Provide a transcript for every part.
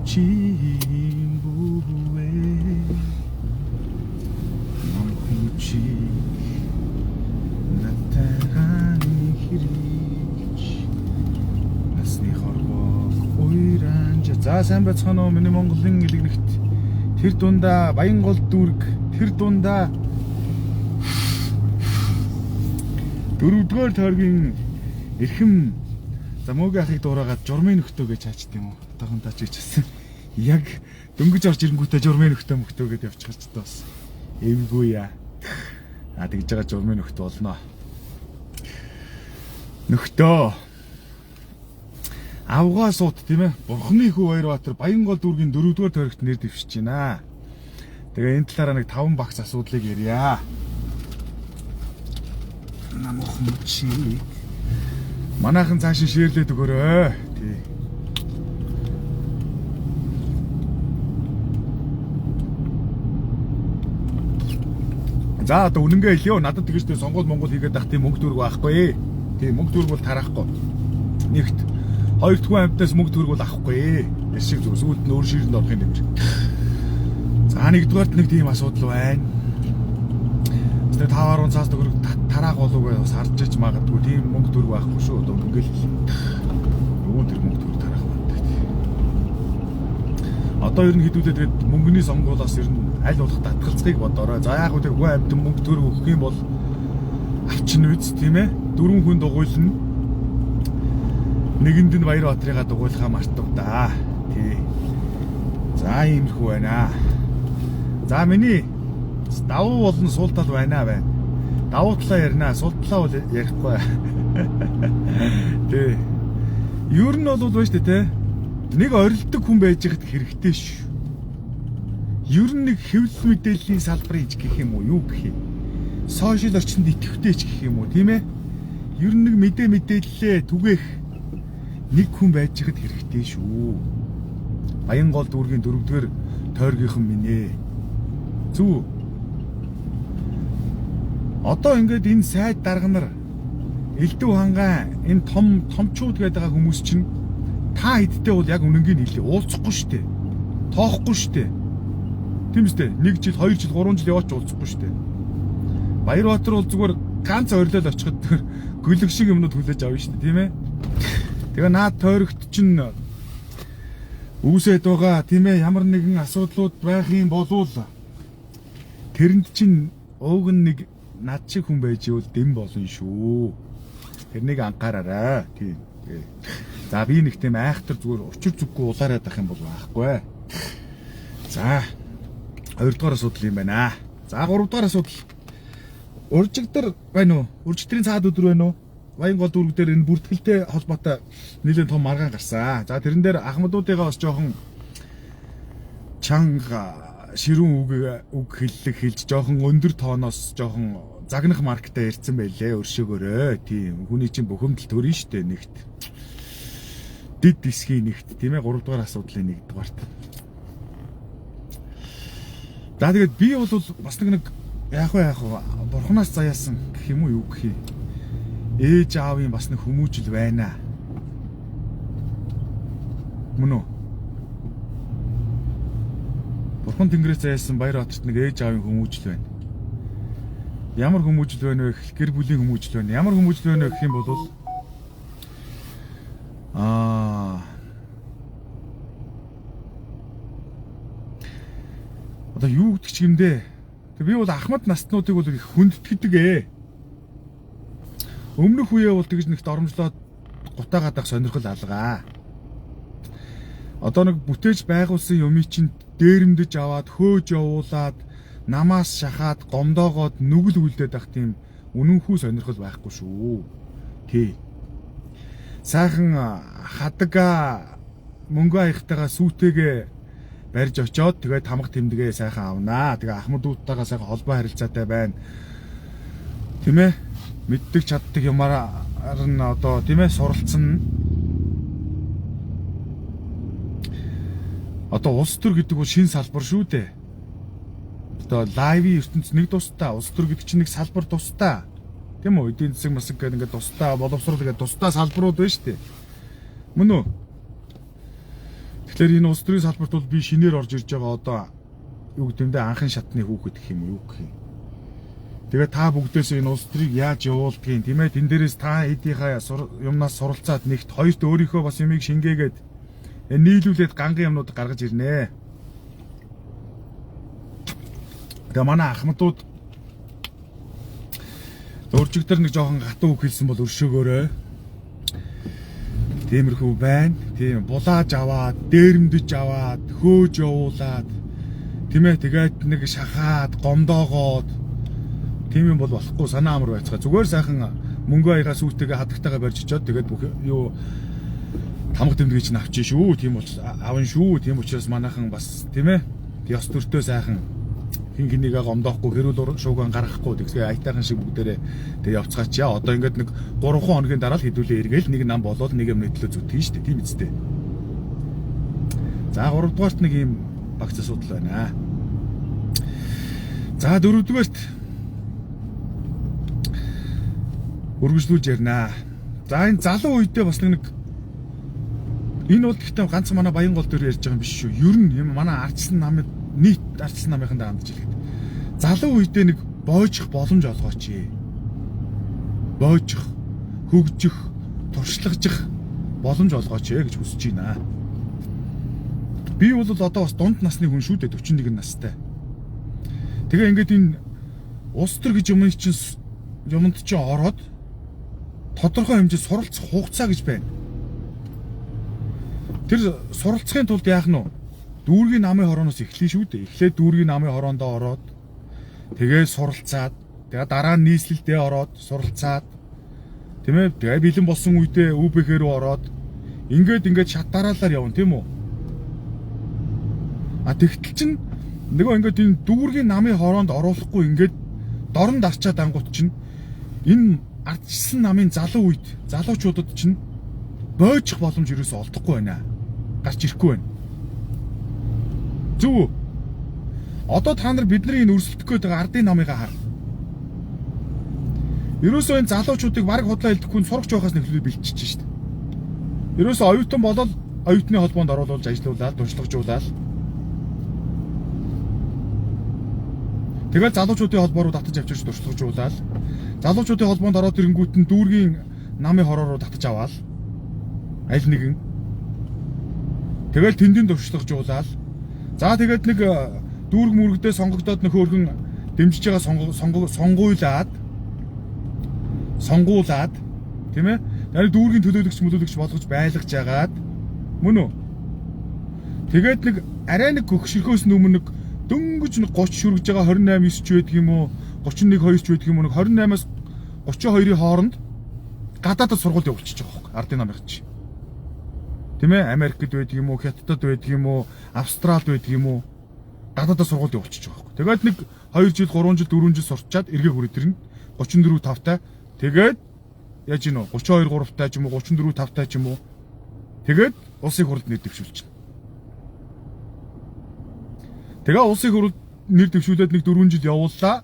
Намчин бүвэ намхүчи натахан хэрич насны хорвоо уйранж. За, сайн байцгаана уу, миний Монголын элэгнэгт, тэр дундаа Баянгол дүүрэг, тэр дундаа дөрөвдүгээр тойргийн эрхэм за мөөгийн ахыг дуурайгаад журмын нөхдөө гэж хаачт юм уу? Одоохон таач гэж хэлсэн. Яг дөнгөж орж ирэнгүүтээ журмын нөхдөө мөхтөө гэдээ явчихж та бас. Эвгүй яа. А тэгж байгаа журмын нөхд болно. Нөхдөө. Авгаа суут, тийм ээ. Бурхны хүү Баярбаатар Баянгол дүүргийн дөрөвдүгээр тойрогт нэр дэвшиж байна. Тэгээ энэ талаараа нэг 5 багц асуудлыг ярья. Намх мөчийг манайхан цааш нь share лээд өгөөрэй. Тий. За, одоо үнэнгээ хэлье. Надад тэгэж тэ сонгуул Монгол хийгээд ах тийм мөнгө төгрөг байхгүй. Тийм, мөнгө төгрөг бол тараахгүй. Нэгт, хоёр дахь амьтаас мөнгө төгрөг бол авахгүй. Тэр шиг зүг сүүлд нь өөр ширэнд орох юм шиг. За, нэгдүгээрт нэг тийм асуудал байна. Тэгээ 5 10 цаас төгрөг тараах болов уу бас харж иж магадгүй, тийм мөнгө төгрөг байхгүй шүү. Одоо үнэнгээ л хэлье. Юу тэр мөнгө төгрөг тараах байна. Одоо ер нь хэдүүлээ тэгээд мөнгөний сонгуулаас ер нь аль болох татгалцахыг бодоорой. За, яг үгүй хүн амьтан мөнгө төгрөг өгөх юм бол авчин үз, тийм ээ. Дөрвөн хүн дугуйлна. Нэгэнд нь Баярбаатрыгаа дугуйлахаа мартав да. Тий. За, иймэрхүү байна. За, миний давуу болон сул тал байна байна. Давуу талаа ярина, сул талаа бол ярихгүй. Тий. Ер нь бол байна шүү дээ, те. Нэг орилдог хүн байж байхад хэрэгтэй шүү. Ер нь нэг хэвлэл мэдээллийн салбарын ч гэх юм уу, юу гэх юм. Social орчинд идэвхтэй ч гэх юм уу, тийм ээ. Ер нь нэг мэдээллээ түгээх нэг хүн байж байхад хэрэгтэй шүү. Баянгол дүүргийн дөрөвдүгээр тойргийнхан минь ээ. Зүг. Одоо ингээд энэ сайд дарга нар, элдв хангаа, энэ том томчууд гэдэг байгаа хүмүүс чинь та хэдтэй бол яг үнэнгийг хэлье, уулзахгүй шүү дээ. Тоохгүй шүү дээ. Тийм үстэй. 1 жил, 2 жил, 3 жил яваач уулзахгүй шүү дээ. Баярбаатар бол зүгээр ганц орилол очиход гөлөг шиг юмнууд хүлээж авна шүү дээ, тийм ээ. Тэгээ наад тойрогт чинь үүсээд байгаа, тийм ээ, ямар нэгэн асуудлууд байх юм болвол тэрэнд чинь ууг нь нэг над шиг хүн байж ивэл дэм болно шүү. Тэрнийг анхаараарай. Тийм. За, би нэг тийм айхтар зүгээр учир зүггүй улаараад ах юм бол байхгүй. За, хоёрдугаар асуудал юм байна. За, гуравдугаар асуудал. Уржигдар байна уу? Уржигдрын цаад өдөр байна уу? Баянгол дүүрэг дээр энэ бүртгэлтэй холбоотой нэлээд том маргаан гарсан. За, тэрэн дээр ахмадуудыгаа бас жоохон чанга ширүүн үг хэллэг хэлж, жоохон өндөр тооноос жоохон загнах маркетаа ярьсан байлээ өршөөгөөрэй. Тийм, хүний чинь бухимдал төрөн штэ нэгт. Дид дисгийн нэгт, тийм ээ, 3 дугаар асуудлын 1 дугаарт. За, тэгээд би бол бас нэг яг вэ яг бурхнаас заяасан гэх юм уу, юу гэх юм. Ээж аавын бас нэг хүмүүжил байна. Мөн үү? Бурхан Тэнгэрээс заяасан Баярбаатарт нэг ээж аавын хүмүүжил байна. Ямар хүмүүжил байна вэ гэхэл гэр бүлийн хүмүүжил байна. Ямар хүмүүжил байна вэ гэх юм бол одоо юу гэдэг ч юм дээ. Тэг би бол ахмад настнуудыг бол их хүндэтгэдэг ээ. Өмнөх үеэ бол тэгж нэгт оромжлоод гутаагаад ах сонирхол алгаа. Одоо нэг бүтээж байгуулсан юмыг чинь дээрэмдэж аваад хөөж явуулаад намаас шахаад гомдоогоод нүгэл үлдээд ах тийм үнэнхүү сонирхол байхгүй шүү. Тий. Сайхан хадага мөнгө аягтайгаа сүүтэйгээ барьж очоод тэгээд тамга тэмдэгээ сайхан авнаа. Тэгээ ахмадуудтайгаа сайхан холбоо харилцаатай байна. Тийм ээ? Мэддэг чаддаг юмар нь одоо, тийм ээ, суралцсан. Одоо улс төр гэдэг бол шин салбар шүү дээ. Одоо live ын ертөнц нэг тусдаа, улс төр гэдэг чинь нэг салбар тусдаа. Тийм үү? Эдийн засаг масаг гэдэг ингээд тусдаа, боловсрол гэдэг тусдаа салбарууд байна шүү дээ. Мөн үү? Тэгэхээр энэ улс төрийн салбарт бол би шинээр орж ирж байгаа одоо юу гэдэг юм бэ, анхан шатны хүүхэд гэх юм уу, юу гэх юм. Тэгээ та бүгдээс энэ улс төрийг яаж явуулдгийг, тийм ээ, тэн дээрээс та хэдийнхээ юмнаас суралцаад нэгт, хоёрт өөрийнхөө бас юмыг шингээгээд нийлүүлээд гангийн юмнууд гаргаж ирнэ. Тэгээ манай ахмадууд өржигдэр нэг жоохон гатуу үг хэлсэн бол өршөөгөөрэй. Тиймэрхүү байна. Тийм булааж аваад, дээрэмдэж аваад, хөөж явуулаад, тийм ээ, тэгээд нэг шахаад, гомдоогоод тийм юм бол болохгүй, санаа амар байцгаа. Зүгээр сайхан мөнгө аягаа сүйтэйгээ хадагтайгаа барьж очиод тэгээд бүх юу тамга тэмдгийг чинь авчих шүү. Тийм бол авна шүү. Тийм учраас манайхан бас тийм ээ ёс төртөө сайхан хин хинийгээ гомдоохгүй, хэрүүл шууган гаргахгүй тэгсгээ аятайхан шиг бүгдээрээ тэг явцгаачаа. Одоо ингээд нэг 3 хоногийн дараа л хэдүүлээ эргээл нэг нам болоод нэг юм төлөө зүтгэн шүү дээ. Тийм үстэй. За 3 дугаарт нэг юм багц асуудал байна. За 4 дугаарт өргөжлүүлж ярина. За энэ залуу үедээ бас нэг энэ бол гэхдээ ганц манай Баянгол дээр ярьж байгаа юм биш шүү. Ер нь юм манай ардчилсан намын нийт ардчилсан намынхандаа хандж хэлэхэд залуу үедээ нэг боожих боломж олгооч. Боожих, хөгжих, туршлагажих боломж олгооч гэж хүсэж байна. Би бол одоо бас дунд насны хүн шүү дээ, 41 настай. Тэгээ ингээд энэ улс төр гэж юм чинь юмд чинь ороод тодорхой хэмжээ суралцах хугацаа гэж байна. Тэр суралцахын тулд яах нь вэ? Дүүргийн намын хорооноос эхлэе шүү дээ. Эхлээд дүүргийн намын хороондоо ороод тэгээ суралцаад, тэгээ дараа нь нийслэлдээ ороод суралцаад, тийм ээ, тэгээ бэлэн болсон үедээ ҮБХ рүү ороод ингээд шат дараалал явна, тийм үү? А тэгтэл чинь нөгөө ингээд энэ дүүргийн намын хороонд оруулахгүй ингээд дорн дарчаад ангууд чинь энэ ардчилсан намын залуу үед залуучуудад чинь боожих боломж ерөөсөө олдохгүй байна. Гарч ирэхгүй байна. Зөв үү? Одоо та нар бидний энэ өрсөлдөх гээд байгаа ардын намыгаа хар. Ерөөсөө энэ залуучуудыг бараг худлаа хэлдэхгүй сурагч байхаас нэхлээ бэлтчихэж шít. Ерөөсөө оюутан болол оюутны холбоонд оруулуулж ажилуулаад, туршлагажуулаад. Тэгэл залуучуудын холбоо руу татаж авчирч туршлагажуулаад, залуучуудын холбоонд ороод ирэнгүүт нь дүүргийн намын хороо руу татаж аваал. Аль нэгэн. Тэгэл тэндийн туршлагажуулаад. За тэгээд нэг дүүрэг мүрэгдээ сонгогдоод нөхөрхөн дэмжиж байгаа сонгуулаад тийм ээ. Тэгээд дүүргийн төлөөлөгч мөлөөлөгч болгож байлгаж ягаад мөн үү? Тэгээд нэг арай нэг хөгшөрхөөс өмнө нэг дөнгөж нэг 30 шүргэж байгаа 28 9 ч байдаг юм уу, 31 2 ч байдаг юм уу, нэг 28-аас 32-ийн хооронд гадаадад сургуульд явуулчихж байгаа байхгүй ардын намын чи. Тийм ээ, Америкт байдаг юм уу, Хятадд байдаг юм уу, Австралид байдаг юм уу, гадаадад сургуульд явуулчихж байгаа байхгүй. Тэгээд нэг 2 жил, 3 жил, 4 жил сурчаад эргээ хүрээд ирнэ. 34 5-тай. Тэгээд яаж гин үү? 32 3-тай ч юм уу, 34 5-тай ч юм уу. Тэгээд улсын хурлд нэр дэвшүүлчихнэ. Тэгээ улсын хурлд нэр дэвшүүлээд нэг 4 жил явууллаа.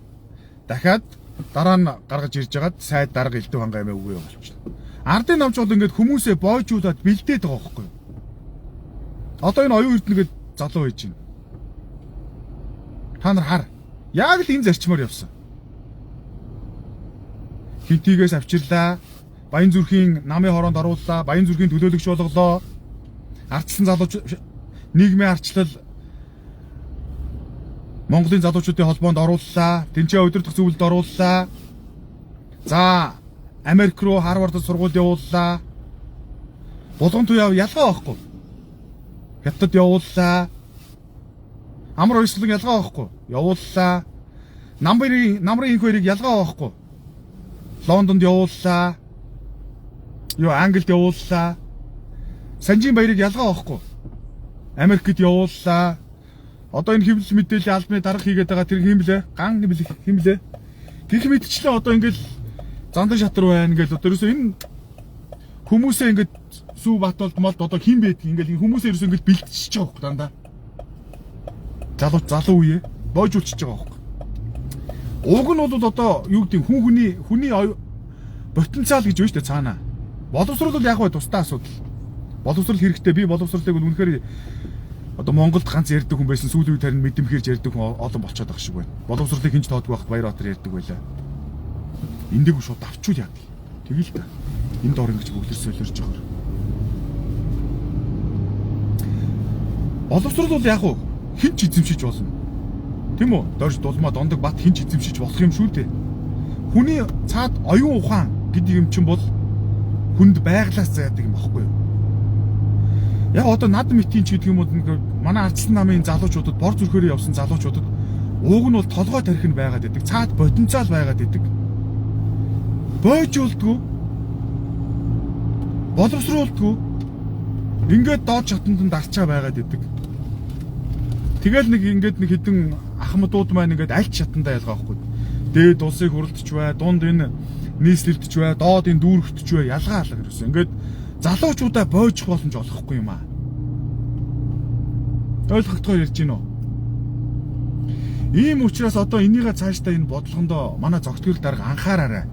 Дахиад дараа нь гаргаж ирж байгаад сайд дарга элдв хангаа юм үгүй болчихно. Ардын намч бол ингээд хүмүүсээ бойжуулаад бэлдээд байгаа байхгүй юу? Одоо энэ оюун эрдэнэ гээд залуу байж байна. Та нар хар. Яг л энэ зарчмаар явсан. Хинтигээс авчирлаа. Баян зүрхийн намын хороонд орууллаа. Баян зүрхийн төлөөлөгч болголоо. Ардчилсан залууч нийгмийн ардчлал Монголын залуучуудын холбоонд орууллаа. Тэнцээ удирдах зөвлөлд орууллаа. За Америк руу Харвардд сургуульд явууллаа. Булган туяа ялгаа байхгүй. Хятад явууллаа. Амар уясгалан ялгаа байхгүй. Явууллаа. Намрын инх хоёрыг ялгаа байхгүй. Лондонд явууллаа. Юу Англид явууллаа. Санжийн баярыг ялгаа байхгүй. Америкт явууллаа. Одоо энэ хэвлэл мэдээллийн албаны дарга хийгээд байгаа тэр хэм блэ? Ган хэм блэ? Гэх мэтчлээ одоо ингээл зандан шатар байна ингээл одоо ерөөсөө энэ хүмүүсээ ингээд сүү бат болд молд одоо хэн байдгийг ингээл энэ хүмүүсээ ерөөсөө ингээл бэлтчихэж байгаа хөөх дандаа. Залуу үе бойжуулчихж байгаа хөөх. Уг нь бол одоо юу гэдэг хүн хүний потенциал гэж байна шүү дээ цаана. Боловсрол бол яг бай тусдаа асуудал. Боловсрал хэрэгтэй. Би боловсролыг үнэхээр одоо Монголд ганц ярьдаг хүн байсан, сүүлийн үед харин мэдэмхэрж ярьдаг хүн олон болчиход байгаа шиг байна. Боловсролыг хинч тоодгүй байхад Баярбаатар ярьдаг байлаа. Эндээгүй шууд давчуул яадаг. Тэгэл та. Энэ дор ингэж бөглөр солиорж байгаа. Боловсрол бол яг уу хин ч эзэмшиж болно. Тийм үү? Дорж дулмаа дондог бат хин ч эзэмшиж болох юм шүү дээ. Хүний цаад оюун ухаан гэдэг юм чинь бол хүнд байглаас заяадаг юм багхгүй юу? Яг одоо над митийн ч гэдэг юм уу манай ардсан намын залуучуудад бор зүрхээр явсан залуучуудад ууг нь бол толгой тарих нь байгаад байдаг. Цаад потенциал байгаад байдаг. Бойжуулдгүй. Боловсруулдгүй. Ингээд доод шатанд нь дарчаа байгаад байдаг. Тэгэл нэг ингээд нэг хідэн ахмадууд маань ингээд аль ч шатандаа ялгаа байхгүй. Дээд улсыг хуралдч бай, дунд энэ нийслэлдч бай, доод энэ дүүрэгтч бай, ялгаа алга ерөөсөө. Ингээд залуучуудаа бойжих боломж олохгүй юм аа. Ойлгохдохоор ярьж гин үү? Ийм учраас одоо энийгээ цаашдаа энэ бодлогондоо манай зогтгол дарга анхаараарай.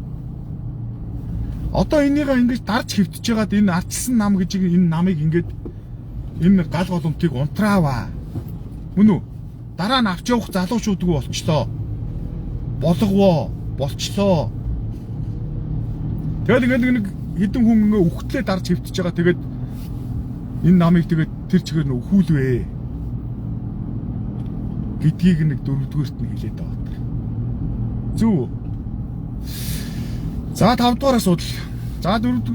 Одоо энийгээ ингэж дарж хөвтөж байгаад энэ ардчилсан нам гэж энэ намыг ингээд энэ гал голомтыг унтрааваа. Мөн үү? Дараа нь авч явах залуучуудгүй болчлоо. Болговоо, болчлоо. Тэгэл ингээд нэг хэдэн хүн ингээ үхтлээ дарж хөвтөж байгаа. Тэгээд энэ намыг тэгээд тэр чигээр нь өхүүлвэ гэдгийг нэг дөрөвдүгээрт нь хэлээд байгаа. Зөв үү? За 5 дугаар асуудал. За 5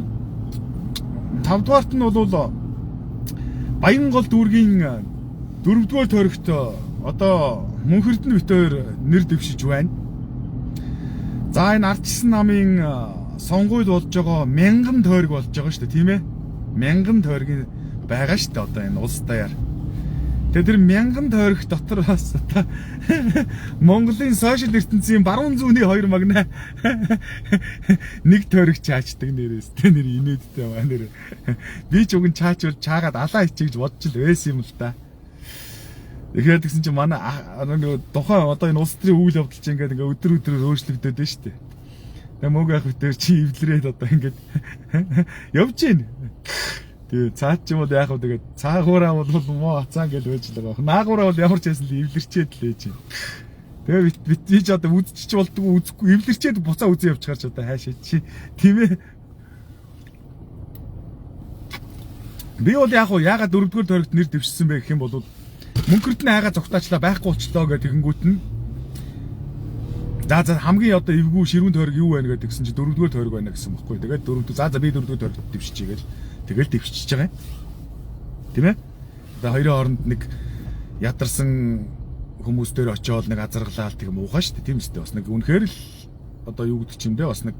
дугаарт нь бол Баянгол дүүргийн 4-р тойрогт одоо Мөнхөрдөн бит хоёр нэр дэвшиж байна. За энэ ардчилсан намын сонгуул болж байгаа 1000 тойрог болж байгаа шүү дээ, тийм ээ? 1000 тойргийн байгаа шүү дээ одоо энэ улс даяар. Тэгээ тэр 1000 тойрог дотор бас одоо Монголын сошиал ертөнцийн баруун зүүнний хоёр магна нэг тойрог чаачдаг нэрээс тэ нэр инээдтэй маа нэр. Би ч уг нь чаачвал чаагаад алаа ичиж гэж бодож л байсан юм л да. Тэгэхээр тэгсэн чинь манай нэг тухайн одоо энэ улс төрийн үйл явдал чинь ингээд ингээ өдөр өдрөөр өөрчлөгдөд байна шүү дээ. Тэгээ мөг ах битэр чи эвлэрээд одоо ингээд явж гин. Тэгээ цаад ч юм бол яах вэ тэгээд цаагаараа бол муу ацаан гэж байж л байгаа. Наагаараа бол ямар ч байсан л эвлэрчээд л байж. Тэгээ бит би ч одоо үзчих болдгоо үзэхгүй эвлэрчээд буцаа үзээ явчихаар ч одоо хайшаа чи тийм ээ. Би бол яг уу яагаад 4-р тойрогт нэр дэвшсэн бэ гэх юм бол Мөнхөрд нь айгаа зогтаачлаа байхгүй болчлоо гэх тэгэнгүүт нь за хамгийн одоо эвгүй ширүүн тойрог юу байна гэдэг гэсэн чи 4-р тойрог байна гэсэн баггүй. Тэгээд 4 за би 4-р тойрогт дэвшчихье гэл тэгэл дэвшчихэж байгаа юм. Тийм ээ? Одоо хоёрын хооронд нэг ядарсан хүмүүс дээр очиод нэг азаргалаал тэг муухай шүү дээ. Тийм үстэй бас нэг үнэхээр л одоо юу гэдэг чимдээ бас нэг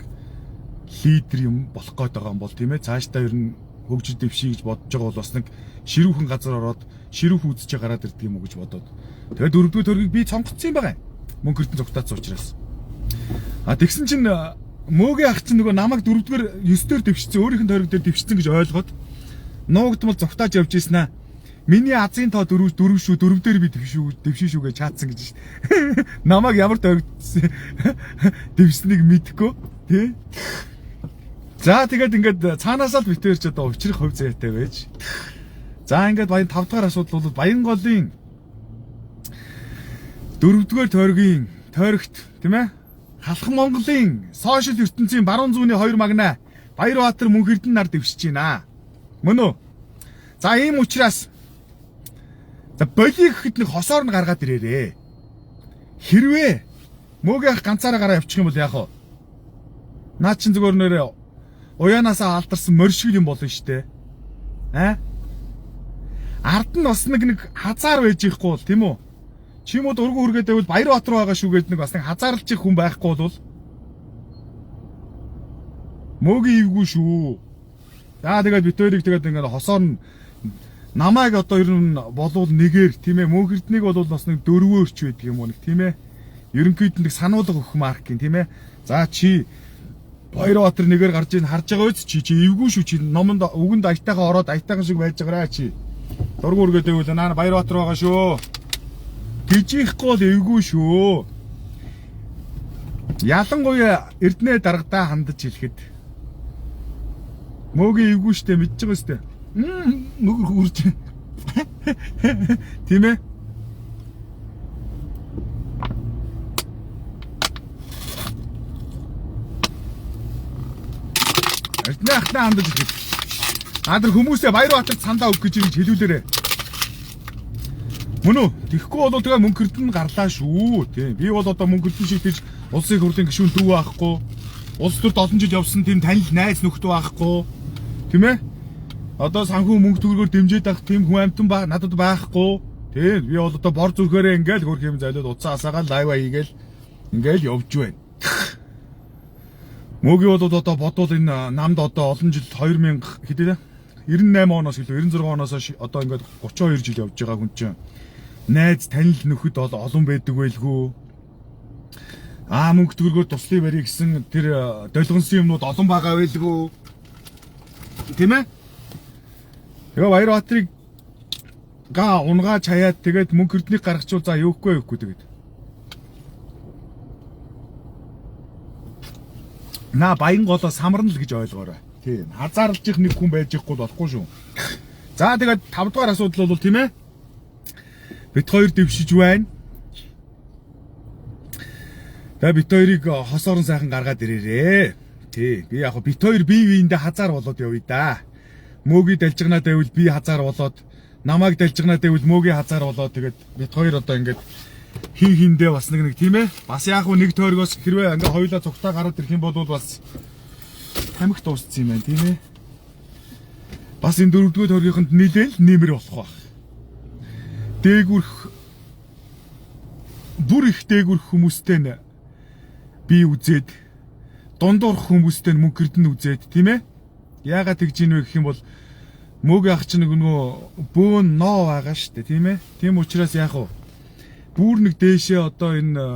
лидер юм болох гээд байгаа юм бол тийм ээ. Цаашдаа ер нь хөгжиж дэвший гэж бодож байгаа бол бас нэг ширүүхэн газар ороод ширүүхэн үзэж гараад ирдэг юм уу гэж бодоод. Тэгээд 4-р тойргийг би цонгоцсон юм байгаа юм. Мөнхөрдөн зугтаацсан учраас. А тэгсэн чинь мөөгийн ах чинь нөгөө намайг 4-р 9-дөр дэвшсэн, өөрийнх нь тойрог дээр дэвшсэн гэж ойлгоод нуугдмал зугтааж явж ийсэн аа. Миний азын тоо 4 4 шүү, 4 дээр би дэвшин шүү гэж чаатсан гэж шин. Намайг ямар тойрог дэвшсэнийг мэдэхгүй тий. За тэгээд ингээд цаанаасаа л битэрч одоо учрах хувь заяатай байж. За ингээд баян 5 дахь асуудал бол Баянголын 4-р тойргийн тойрогт тийм ээ. Халах Монголын сошиал ертөнцийн баруун зүүнний хоёр магна Баярбаатар Мөнхөрдөн нар дэвшиж байна. Мөн үү? За ийм учраас за болиг гэхэд нэг хосоор нь гаргаад ирээрээ. Хэрвээ мөөгийн ах ганцаараа гараа явчих юм бол яах вэ? Наа чин зүгээр нэрээ уяанаасаа алдарсан морь шиг юм болно шүү дээ. Аа? Ард нь бас нэг хазаар байж ихгүй бол тийм үү? Чи юм уу дургу хүргээд байвал Баярбаатар байгаа шүү гээд нэг бас нэг хазаарлж их хүн байхгүй бол мөөгийн ивгүй шүү. За тэгээд бит хоёрыг тэгээд ингээд хосоор нь намайг одоо ер нь болвол нэгээр тийм ээ Мөнхөрднийг бол бас нэг дөрвөөрч байдаг юм уу нэг тийм ээ. Ерөнхийд нэг сануулга өгөх маркийн тийм ээ. За чи Баярбаатар нэгээр гарч ийн харж байгаа үз чи эвгүй шүү чи номонд үгэнд аятайхан ороод аятайхан шиг байж байгаарай чи. Дургу үргээд байвал наа Баярбаатар байгаа шүү. Гижихгүй бол эвгүй шүү. Ялангуяа Эрдэнэ даргадаа хандаж хэлэхэд мөөгийн эвгүй штэ мэдж байгаа штэ. Нүгэр үрж. Тийм ээ? Эрдэнэ ахтаа хандаж ирэхэд. А тэр хүмүүсээ Баярбаатарт сандаа өг гэж ингэж хэлүүлээрэ. Мөн үү? Тэгэхгүй бол тэгээ мөнгө эрдэнэ гарлаа шүү. Тийм. Би бол одоо мөнгө эрдэнэ шиг тийж улсын хурлын гишүүн дүү байхгүй. Улс төрд олон жил явсан тийм танил найз нөхдөд байхгүй. Тийм ээ? Одоо санхүү мөнгө төгрөгөөр дэмжиж авах тийм хүн амтан ба надад байхгүй. Тийм. Би бол одоо бор зүрхээрээ ингээл хөрх юм зайлууд уцаа асаагаад лайва хийгээл ингээл явж байна. Мөгийн бол одоо бодвол энэ намд одоо олон жил 2000 хэдий 98 оноос илүү 96 оноос одоо ингээд 32 жил явж байгаа хүн чинь найз танил нөхөд бол олон байдаг байлгүй. Аа мөнгө төгрөгөөр туслая барь гэсэн тэр долгонсон юмнууд олон байгаа байлгүй. Тийм ээ? Тэгээ Баярбаатарыг га унгаа чаяад тэгээд мөнгө эрднийг гаргачвал за юухгүй юухгүй тэгээд. На баян голоо самарна л гэж ойлгоорой. Тийм. Хазаарлж их нэг хүн байж ихгүй болохгүй шүү. За тэгээд 5 дугаар асуудал бол тийм ээ. Бит хоёр дэвшиж байна. Тэгээ бит хоёрыг хос орон сайхан гаргаад ирээрээ. Тий. Би яг бит хоёр бие биендээ хазаар болоод явъя да. Мөөгийн далжигнаа байвал би хазаар болоод, намайг далжигнаа байвал мөөгийн хазаар болоод тэгээд бит хоёр одоо ингээд хин хиндээ бас нэг тийм ээ. Бас яг хөө нэг тойргоос хэрвээ ингээ хоёулаа цугтаа гараад ирэх юм бол бас тамхи дууссан юм байна тийм ээ. Бас энэ дөрөвдүгээр тойргийнхонд нилээл нэмэр болох байх. Дээгүрх бүр их дээгүрх хүмүүстэй нь би үзээд дундуурх хүмүүстэй нь мөнгө эрдэнэ үзээд тийм ээ. Яагаад тэгж ийн вэ гэх юм бол мөг ах чинь нөгөө бөөн ноо байгаа шүү дээ тийм ээ. Тийм учраас яг уу бүр нэг дээшээ одоо энэ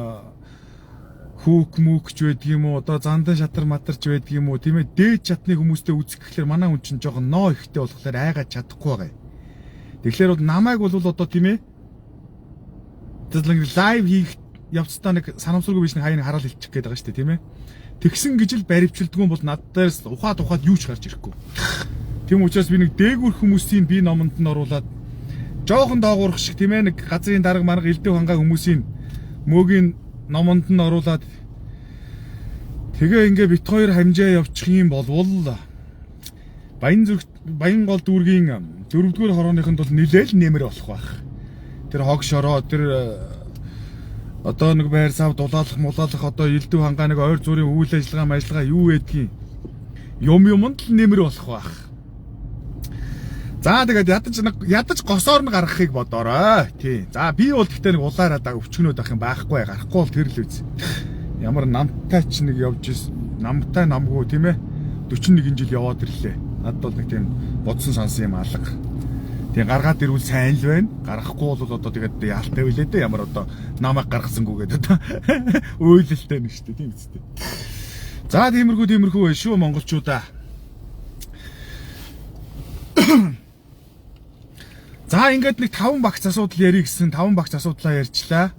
хүүк мүкч байдаг юм уу, одоо зандан шатар матарч байдаг юм уу тийм ээ. Дээд чатны хүмүүстэй үзэх гэхлээр манай хүн чинь жоохон ноо ихтэй болохоор айгаад чадахгүй байгаа юм. Тэгэхээр бол намайг бол одоо тийм ээ тэгэл лайв хийх явцдаа нэг санамсаргүй биш нэг хаяа хараал хэлчих гээд байгаа шүү дээ тийм ээ. Тэгсэн гэж л баривчилдгүй бол над дээрс ухаад ухаад юу ч гарч ирэхгүй. Тийм учраас би нэг дээгүр хүмүүсийн би номонд нь оруулаад жоохон доогуурах шиг тийм ээ нэг газрын дарга марга элдв хангаа хүмүүсийн мөөгийн номонд нь оруулаад тэгээ ингээ бит хоёр хамжаа явчих юм болвол Баян гол дүүргийн дөрөвдүгээр хорооныхонд бол нилээл нэмэр болох байх. Тэр хог шороо тэр одоо нэг байр сав дулаалах мулаалах одоо элдв хангаа нэг ойр зүрийн үйл ажиллагаа ажиллагаа юу байдгийг юм юмд л нэмэр болох байх. За тэгээд ядаж госоор нь гаргахыг бодоорой. Тий. За би бол гэхдээ нэг улаараа да өвчгөнөөд ах юм байхгүй гарахгүй бол тэр л үз. Ямар намтай ч нэг явж ирсэн. Намтай намгүй тийм ээ. 41 жил яваад ирлээ. Надад бол нэг тийм бодсон сансан юм алга. Тийм гаргаад ирвэл сайн л байна. Гаргахгүй бол одоо тэгээд яалтай үлээ дээ. Ямар одоо намайг гаргасангүй гэдэг одоо уйлалтай нэг шүү дээ. Тийм үстэй. За тиймэрхүү шүү монголчуудаа. За ингээд нэг 5 багц асуудал ярих гэсэн 5 багц асуудлаа ярьчлаа.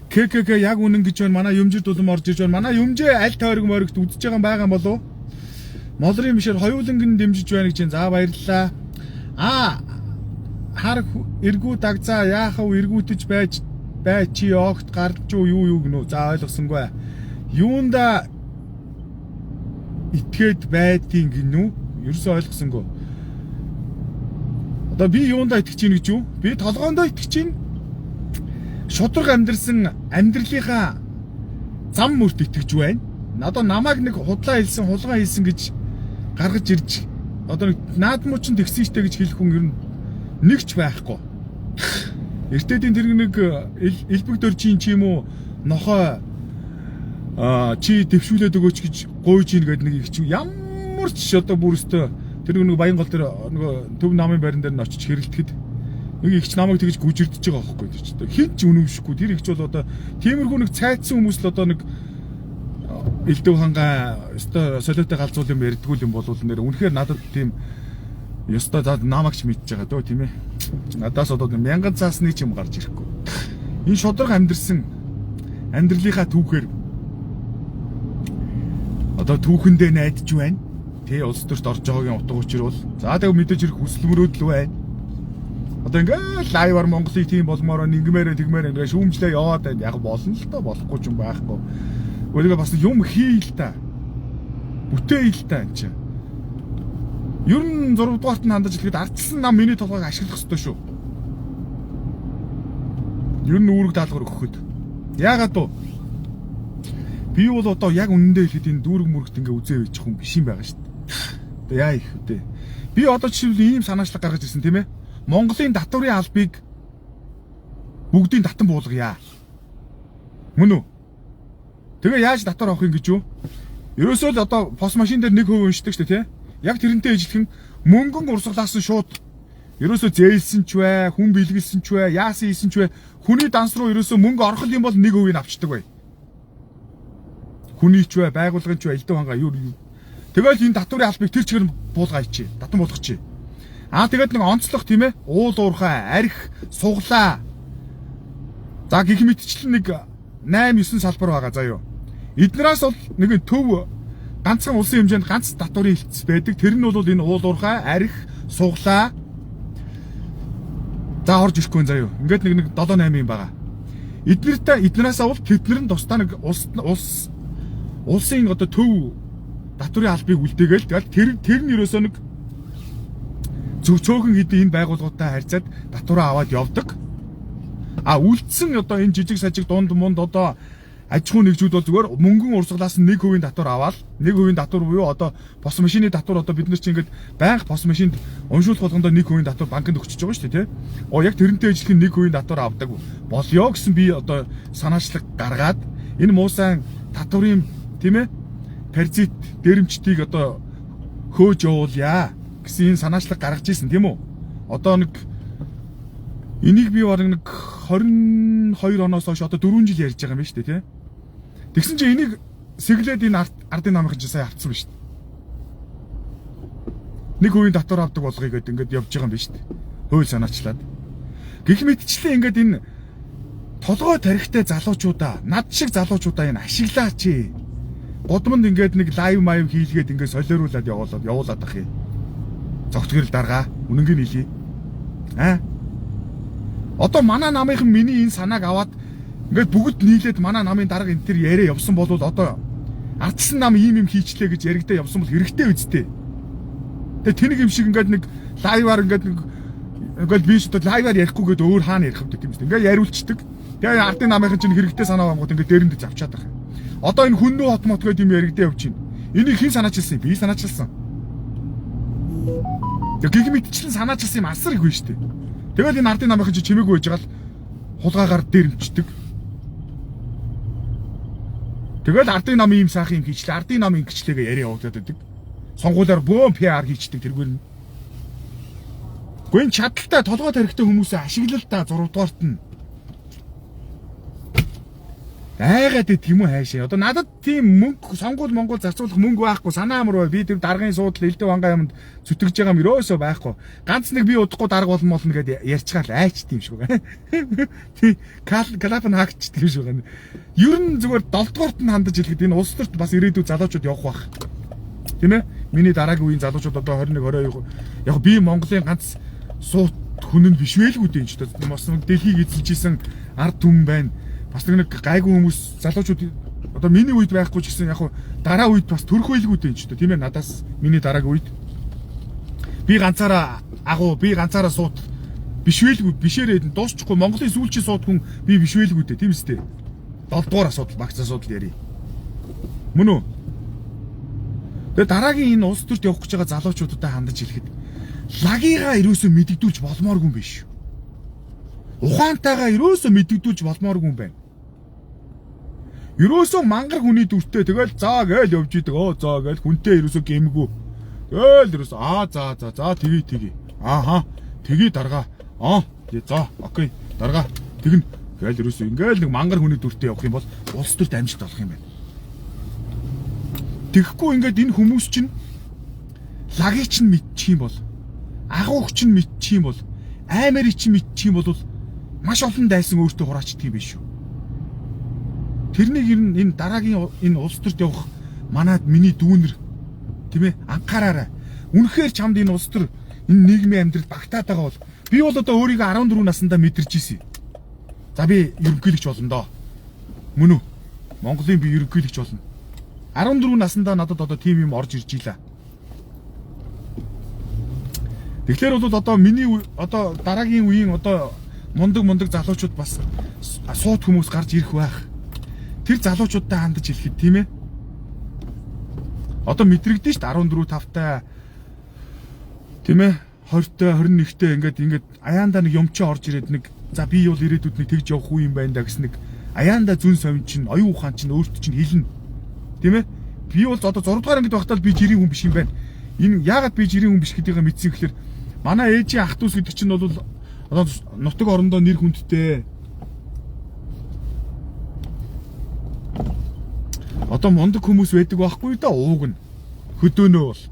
ККК яг үнэн гэж байна. Манай юмжир дулам орж иж байна. Манай юмжээ аль тойрог моригт үзэж байгаа юм байгаа болов? Молрын бишээр хоёуланг нь дэмжиж байна гэж. За баярлалаа. Аа хар эргүү дагзаа яахав эргүүтэж байж бай чи огт гарч юу юу гэнэ. За ойлгосонгүй. Юунда итгээд байдгийг гинүү? Ерөөсөө ойлгосонгүй. Одоо би юундаа итгэж ийн гэж юу? Би толгоондоо итгэж ийн. Шудраг амьдрсан амьдралынхаа зам мөрт итгэж байна. Одоо намайг нэг худлаа хэлсэн, хулгай хийсэн гэж гаргаж ирж одоо нэг наадмуу чинь тэгсэн штэ гэж хэлэх хүн ер нь нэг ч байхгүй. Эртээдийн тэр нэг элбэг дөржийн ч юм уу нохой чи дэвшүүлээд өгөөч гэж гуйж ийн гэдэг нэг их чи ямар ч одоо бүр өстө тэр нэг баян гол дээр нөгөө төв намын байран дээр нь очиж хэрэлдэхэд нэг их ч намайг тэгж гүжирдэж байгаа байхгүй тэр чинь хин ч үнэмшихгүй тэр их ч бол одоо тиймэрхүү нэг цайцсан хүмүүс л одоо нэг элдв хангаа өстой солиотой галзуул юм ярьдгүү юм бол нэр үнэхээр надад тийм ёстой за намайг ч мэдж байгаа дөө тийм ээ. Надаас одоо мянган цаасны ч юм гарч ирэхгүй. Энэ шудраг амьдрсан амьдралынхаа түүхээр одоо түүхэндээ найдаж байна. Тий, улс төрт орж байгаагийн утга учир бол за тэг мэдээж хэрэг хүсэл мөрөөдөл байна. Одоо ингээл live аар Монголыг тийм болмоороо ингэмээрээ тэгмээрээ ингээ шүүмжлээ яваад байна. Яг болно л доо, болохгүй ч юм байхгүй. Өөрийгөө бас юм хий л та. Бүтээ л та энэ чинь. Ер нь 6 дугаарт нь хандаж хэлэхэд ардчилсан нам миний толгойг ашиглах ёстой шүү. Ер нь үүрэг даалгавар өгөхөд. Яагаад вэ? Би бол одоо яг үнэндээ хэлэхэд энэ дүүрэг мүрэгт ингээ үзээ байж хүн биш юм байгаа шүү дээ. Одоо яа их вэ? Би одоо жишээлбэл ийм санаачлаг гаргаж ирсэн тийм ээ. Монголын татварын албыг бүгдийн татан буулгая. Мөн үү? Тэгээ яаж татвар авах юм гэж юу? Ерөөсөө л одоо POS машин дээр 1% уншдаг шүү дээ, тий? Яг тэрнтэй ижилхэн мөнгөн урсгалаас нь шууд ерөөсөө зээлсэн ч бай, хүн бэлгэлсэн ч бай, яасан хийсэн ч бай, хүний данс руу ерөөсөө мөнгө орох юм бол 1%-ийг авчдаг бай. Хүний ч бай, байгууллагын ч бай, элдв хангаа юу. Тэгэл энэ татварын албыг тэр чигээр буулгаач, татан буулгачих. Аа тэгээд нэг онцлог тийм ээ, уул уурхай, арх, суглаа. За гэх мэтчлэн нэг 8 9 салбар байгаа заа юу. Эднээс бол нэг төв ганцхан улсын хэмжээнд ганц татварын хэлтс байдаг. Тэр нь бол энэ уул уурхай, арх, суглаа. За орж ирэхгүй заа юу. Ингээд нэг 7 8 юм байгаа. Эднэртэй эднээс бол тэднэр нь тусдаа нэг улс улс улсын одоо төв татварын албыг үлдээгээл тэгэл тэр нь ерөөсөө нэг зөв цөөхөн хэдийн энэ байгууллагуудтай харьцаад татвараа аваад явдаг. А үлдсэн одоо энэ жижиг сажиг дунд мунд одоо аж ахуйн нэгжүүд бол зүгээр мөнгөн урсгалаас нь 1% татвар аваад 1% татвар буюу одоо POS машины татвар одоо бид нар чинь ингээд байнга POS машинд уншуулах болгондоо 1% татвар банкнд өгчөж байгаа шүү дээ, тий. Оо яг тэрнтэй ижилхэн 1% татвар авдаг болёо гэсэн би одоо санаачлаг гаргаад энэ муусайн татварын тийм ээ паразит дээрэмчдийг одоо хөөж явуулъя гэсэн энэ санаачлаг гаргаж ирсэн тийм үү? Одоо нэг энийг би бараг нэг 22 оноос хойш одоо 4 жил ярьж байгаа юм байна шүү дээ, тий. Тэгсэн чинь энийг сэглээд энэ ардын намын чинь сая авцсан байна шүү дээ. 1% татвар авдаг болгоё гэдээ ингээд явж байгаа юм байна шүү дээ. Хууль санаачлаад. Гэх мэтчлэн ингээд энэ толгой тарихтай залуучуудаа, над шиг залуучуудаа энэ ашиглаач. Гудамд ингээд нэг live маяг хийлгээд ингээд солиоруулад явуулаад ах юм. Зогтгөрл даргаа үнэнгийг хэлье. Аа. Одоо манай намынхан миний энэ санааг аваад ингээд бүгд нийлээд манай намын дарга энэ төр яриа явсан бол одоо ардчсан нам ийм юм хийчлээ гэж яригдаа явсан бол хэрэгтэй үсттэй. Тэгээ тэнэг юм шиг ингээд нэг live аар ингээд нэг ингээд би ч одоо live аар ярихгүй гээд өөр хаана ярих вэ тийм үү. Ингээд яриулцдаг. Тэгээ ардын намынхан чинь хэрэгтэй санаа бангууд ингээд дээрэндээ завчаад байгаа. Одоо энэ хүннүү хот мот гээд юм яригдаа явж байна. Энийг хэн санаачилсан? Би санаачилсан. Тэгээ гих мэтчлэн санаачилсан юм асар их байна шүү дээ. Тэгэл энэ ардын намынхан чинь чимээгүй байж байгаа л хулгаагаар дээрэмчдэг. Тэгэл ардын нам ийм сайхан юм хийчлээ, ардын нам ингэчлээгээ яриа явагдаад байдаг. Сонгуулиар бөөн PR хийчдэг тэргээр нь. Гүн чадaltaй толгой тарихтай хүмүүсээ ашиглал та 6 дугаарт нь. Айгаад идэх юм уу хайшаа. Одоо надад тийм мөнгө сонгуул Монгол зарцуулах мөнгө байхгүй, санаа амар бай. Би тэр даргын суудал элдв вангаа юмд зүтгэж байгаа юм ерөөсөө байхгүй. Ганц нэг би удахгүй дарга болно гэдээ ярьчгаал айчт юм шиг байгаа. Тий клап нь хаагчт юм шиг байгаа. Ер нь зүгээр 7 дугаарт нь хандаж хэлэхэд энэ улс төрт бас ирээдүйд залуучууд явах байх. Тийм ээ? Миний дараагийн үеийн залуучууд одоо 21 22 яг би Монголын ганц суут хүн нь биш байлгүй дээ энэ ч. Бас дэлхийг эзэлж исэн ард түмэн байна. Бас нэг гайгүй хүмүүс залуучууд одоо миний үед байхгүй ч гэсэн яг дараа үед бас төрөх байлгүй дээ энэ ч тийм ээ надаас миний дараагийн үед би ганцаараа агуу би ганцаараа суут биш байлгүй бишээрээ дуусчихгүй Монголын сүүлчийн суут хүн би биш байлгүй дээ тийм үстэй. 7 дугаар асуудал багц асуудал ярий. Мөн үү? Тэгээ дараагийн энэ улс төрт явах гэж байгаа залуучуудад хандаж хэлэхэд лагигаа ерөөсөө мэдэгдүүлж болмооргүй юм биш. Ухаантайгаа ерөөсөө мэдэгдүүлж болмооргүй юм байна. Ерөөсөө мангар хүний дүртэй тэгэл заа гээл явж идэг. Оо заа гээл хүнтэй ерөөсөө гэмгүй. Тэгэл ерөөсөө аа за за за тгий тгий. Ааха тгий даргаа. Аа за окей даргаа. Тэгнэ гээл ерөөсөө ингээл нэг мангар хүний дүртэй явах юм бол улс төрт амжилт олох юм байна. Тэгэхгүй ингээд энэ хүмүүс чинь лагийг чинь мэдчих юм бол агуух чинь мэдчих юм бол аймаарыг чинь мэдчих юм бол маш олон дайсан өөртөө хураачдаг юм биш үү? Тэрнийг ер нь энэ дараагийн энэ улс төрт явах манад миний дүүнер Тийм ээ? Анхаараарай. Үнэхээр чамд энэ улс төр, энэ нийгмийн амьдрал багтаад байгаа бол би бол одоо өөрийгөө 14 наснда мэдэрч ирсэн. За би ерөнхийлөгч болно доо. Мөн үү? Монголын би ерөнхийлөгч болно. 14 наснда надад одоо тийм юм орж ирж илаа. Тэгэхээр бол одоо миний одоо дараагийн үеийн одоо мундаг залуучууд бас суут хүмүүс гарч ирэх байх. Тэр залуучуудтай хандаж хэлэхэд тийм ээ. Одоо мэдрэгдэн шүү дээ 14 5-тай тийм ээ 20-тай 21-тэй ингээд аяанда нэг юм чи орж ирээд нэг за би бол ирээдүйд нэг тэгж явах уу юм байна да гэсэн нэг аяанда зүн совин чинь оюун ухаан чинь өөрт чинь хэлнэ. Тийм ээ. Би бол одоо 6 дугаар ангид байхдаа л би жирийн хүн биш юм байна. Энэ яагаад би жирийн хүн биш гэдгийг мэдсэн гэхээр манай ээжийн ах дүүс гэдэг чинь бол одоо нутаг орондоо нэр хүндтэй. Одоо мундаг хүмүүс байдаг байхгүй да ууг нь. Хөдөөнөө бол.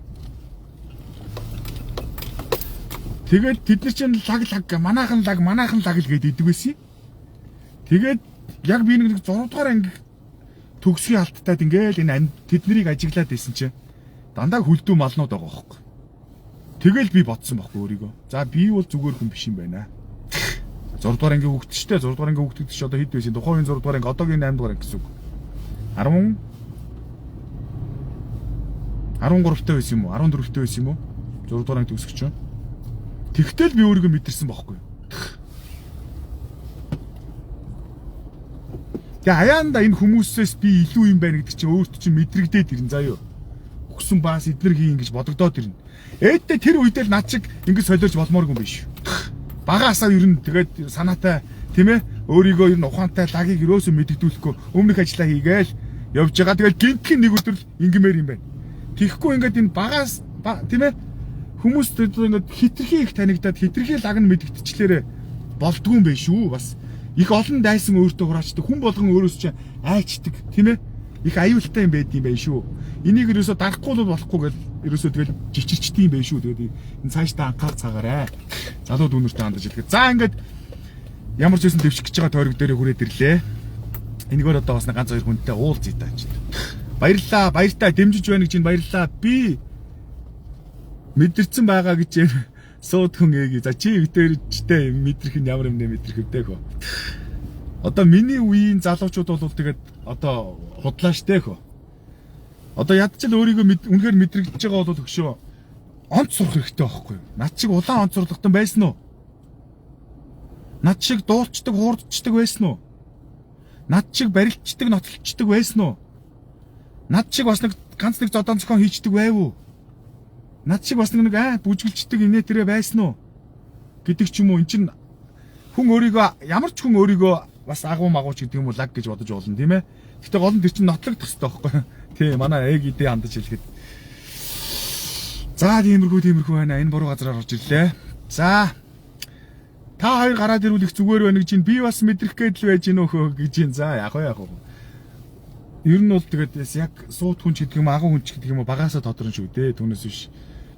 Тэгээд тэд нар чинь лаг манаахан лаг л гээд идэг байсан. Тэгээд яг би нэг 6 дугаар анги төгсгийн алттаад ингээл энэ тэднийг ажиглаад байсан чинь дандаа хүлдүү малнууд байгаа хөөхгүй. Тэгэл би бодсон байхгүй өөрийгөө. За би бол зүгээр хүн биш юм байна. 6 дугаар ангийн хүүхэд ч дээ. 6 дугаар ангийн хүүхэд ч одоо хэд байсан? Тухайн үеийн 6 дугаар анги, одоогийн 8 дугаар анги гэсэн үг. 13 таа байсан юм уу? 14 таа байсан юм уу? 6 дугаар анги төгсөх чинь. Тэгтэл би өөрийгөө мэдэрсэн байхгүй. Тэгээ аяанда энэ хүмүүсээс би илүү юм байна гэдэг чинь өөрт чинь мэдрэгдээд ирнэ заа юу. Өгсөн баас эднэр хийн гэж бодогдоод ирнэ. Ээдтэй тэр үедээ л над чиг ингэж солиорч болмооргүй юм биш. Багаасаа ер нь тэгээд санаатай тийм ээ өөрийгөө ер нь ухаантай лагийг ерөөсөө мэддэгдүүлэхгүй өмнөх ажлаа хийгээл явж байгаа. Тэгээд гинтхэн нэг өдөр л ингэмээр юм байна. Тэгэхгүй ингээд энэ багаас тийм ээ хүмүүс ингээд хитрхи их танигдаад хитрхи лаг нь мэддэгчлээрээ болдгүй юм байна шүү. Бас их олон дайсан өөртөө хураачдаг хүн болгон өөрөөс чинь айчдаг тийм ээ их аюултай юм байд юм байна шүү. Энийг ерөөсөө дарахгүй бол болохгүй гэл ерөөсөө тэгэл жичирчдэг юм байна шүү. Тэгээд энэ цаашдаа анхаар цагаарай. Залуу дүүнертэй хандаж хэлэхэд. За ингээд ямар ч байсан дэвших гэж байгаа тойрог дээрээ хүрээд ирлээ. Энэгээр одоо бас нэг ганц хоёр хүнтэй уулзъя та ч. Баярлалаа. Баяртай дэмжиж байна гэж энэ баярлалаа. Би мэдэрсэн байгаа гэж юм сууд хүн ээги. За чи битэрчтэй мэдрэх нь ямар юм нэ мэдрэх вдэ хөө. Одоо миний үеийн залуучууд бол тэгээд одоо худлаа штэ хөө. Одоо ядчил өөрийгөө үнэхээр мэдрэгдэж байгаа бол өгшөө онц сурах хэрэгтэй байхгүй юу? Над шиг улаан онц сурлагтан байсан уу? Над шиг дуулчдаг, хуурдчдаг байсан уу? Над шиг барилчдаг, нотлолчдаг байсан уу? Над шиг бас нэг ганц нэг зодон зохион хийчдэг байв уу? Над шиг бас нэг бүжгэлждэг инээ тэрэ байсан уу? Гэдэг ч юм уу. Эн чин хүн өөрийгөө ямар ч хүн өөрийгөө бас агуу магууч гэдэг юм уу лаг гэж бодож болно тийм ээ. Гэтэ гол нь тэр чин нотлогдох хэрэгтэй байхгүй юу? Тийм манай эгидээ хандаж хэлэхэд. За тиймэрхүү байна. Энэ буруу газараар орж ирлээ. За та хоёр гараад ирвэл их зүгээр байна гэж би бас мэдрэх гээд л байж гинөө хөө гэж юм. За яг уу. Ер нь бол тэгээд яг суут хүн ч гэдэг юм агуу хүн ч гэдэг юм уу багаасаа тодорно шүү дээ. Түүнээс биш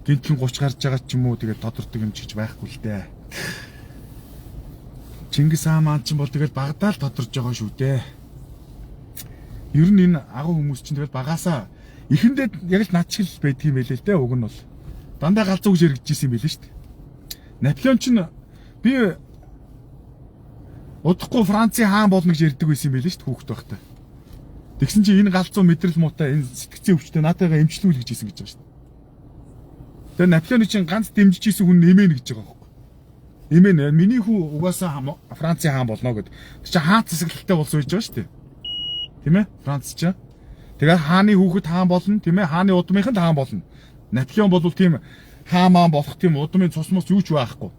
гинтхэн 30 гарч байгаа ч юм уу тэгээд тодордог юм ч гэж байхгүй л дээ. Чингис хаан маань ч бол тэгээд багадаа л тодорж байгаа шүү дээ. Ер нь энэ агуу хүмүүс чинь тэгэл багаасаа эхэндээ яг л над шиг л байдаг юм байлээ л дээ. Уг нь бол дандаа галзуу гэж яригдчихсэн юм байлээ шүү дээ. Наполеон чинь би удахгүй Францын хаан болно гэж ярьдаг байсан юм байлээ шүү дээ хүүхэд байхдаа. Тэгсэн чинь энэ галзуу мэдрэл муутай энэ сэтгцийн өвчтөй наатайгаа эмчлүүл гэж хэлсэн гэж байгаа шүү дээ. Тэгээ Наполеоны чинь ганц дэмжиж исэн хүн нэмэн гэж байгаа байхгүй. Нэмэн миний хүү угаасаа Францын хаан болно гэд. Тэр чинь хаан засаглалтай болсон байж байгаа шүү дээ. Тийм ээ? Франц чинь. Тэгээ хааны хүүхэд хаан болно, тийм ээ? Хааны удмынх нь хаан болно. Наполеон бол тийм хаан маан болох тийм удмын цус мус юу ч байхгүй.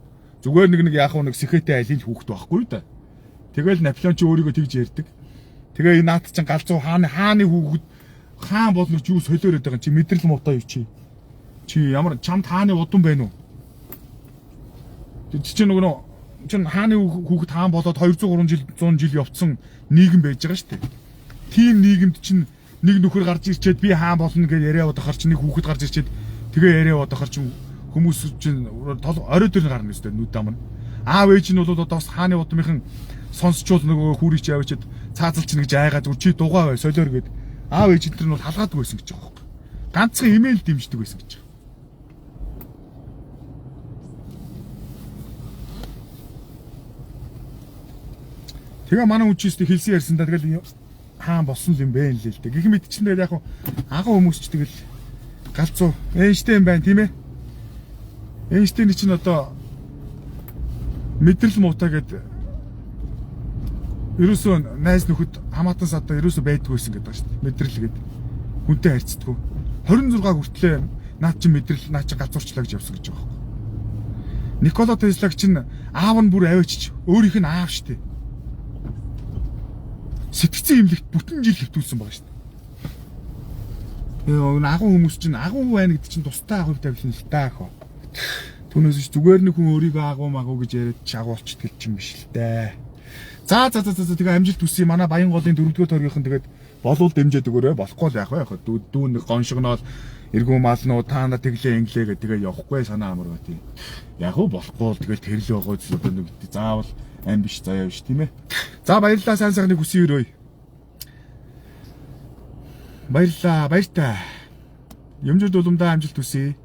Зүгээр нэг яах вэ нэг сэхэтэй айлын хүүхэд байхгүй юу да. Тэгэл Наполеон чи өөрийгөө тэгж ярьдаг. Тэгээ энэ наад чинь галзуу хааны хүүхэд хаан болно гэж юу солиороод байгаа чи мэдрэл муутай юу чи. Чи ямар чамд хааны удам байна уу? Тэр чинь нөгөө чинь хааны хүүхэд хаан болоод 200 3 жил 100 жил явцсан нийгэм байж байгаа шүү дээ. Тийм нийгэмд чинь нэг нөхөр гарч ирчээд би хаан болно гэж яриа бодохоор чинь нэг хүүхэд гарч ирчээд тэгээ яриа бодохоор чинь хүмүүс чинь орой дээр гарна гэстэй нүд амна. Аав ээж нь бол одоо бас хааны удмынхан сонсчвол нөгөө хүүрий чи авчиад цаазалч гэж айгаа зүр чи дугаа бай солиор гэд аав ээж энэ нь бол халгаадаг байсан гэж байгаа байхгүй. Ганцхан имэйл дэмждэг байсан гэж. Тэгээ манай хүн чинь хэлсэн ярьсан да тэгэл хаан болсон юм бэ л л дээ. Гэх мэт чинь тэгэл яг агуу хүмүүс ч тэгэл галзуу Эйнштейн байна тийм ээ. Эйнштейн чинь одоо мэдрэл муутай гэд ерөөсөө найз нөхөд хамаатан садаа ерөөсөө байдгүйсэн гэдэг байна шүү дээ. Мэдрэл гэд хүнтэй харьцдаггүй. 26 хүртлээ наад чинь мэдрэл наад чинь галзуурчлаа гэж явсан гэж байгаа байхгүй. Никола Теслаг чинь аав нь бүр аваачиж өөрийнх нь аав шүү дээ. Сэтгцэн имлэгт бүтэн жил хэвтүүлсэн байгаа шүү дээ. Агуу хүмүүс чинь агуу байна гэдэг чинь тустай агуу тавилна л та ах. Түүнээс ч зүгээр нэг хүн өөрийгөө агуу магуу гэж яриад чи агуу болчихдог юм биш л дээ. За за за за тэгээ амжилт хүсье. Манай Баян голын 4-р тойргийнхан тэгээд болвол дэмжиж өгөөрэй. Болохгүй л яах вэ? Яг дүү нэг гоншигноол эргүү малнуу та нар тэглээ инглээ гэх тэгээ явахгүй санаа амар ба тийм. Яг уу болохгүй л тэгэл тэрлээ байгаа зүйл одоо нэг заавал ам биш заяа биш тийм ээ. За баярлалаа, сайн сайхныг хүсье өрөөе. Баярлалаа, баяртай. Юмжир дуламдаа амжилт хүсье.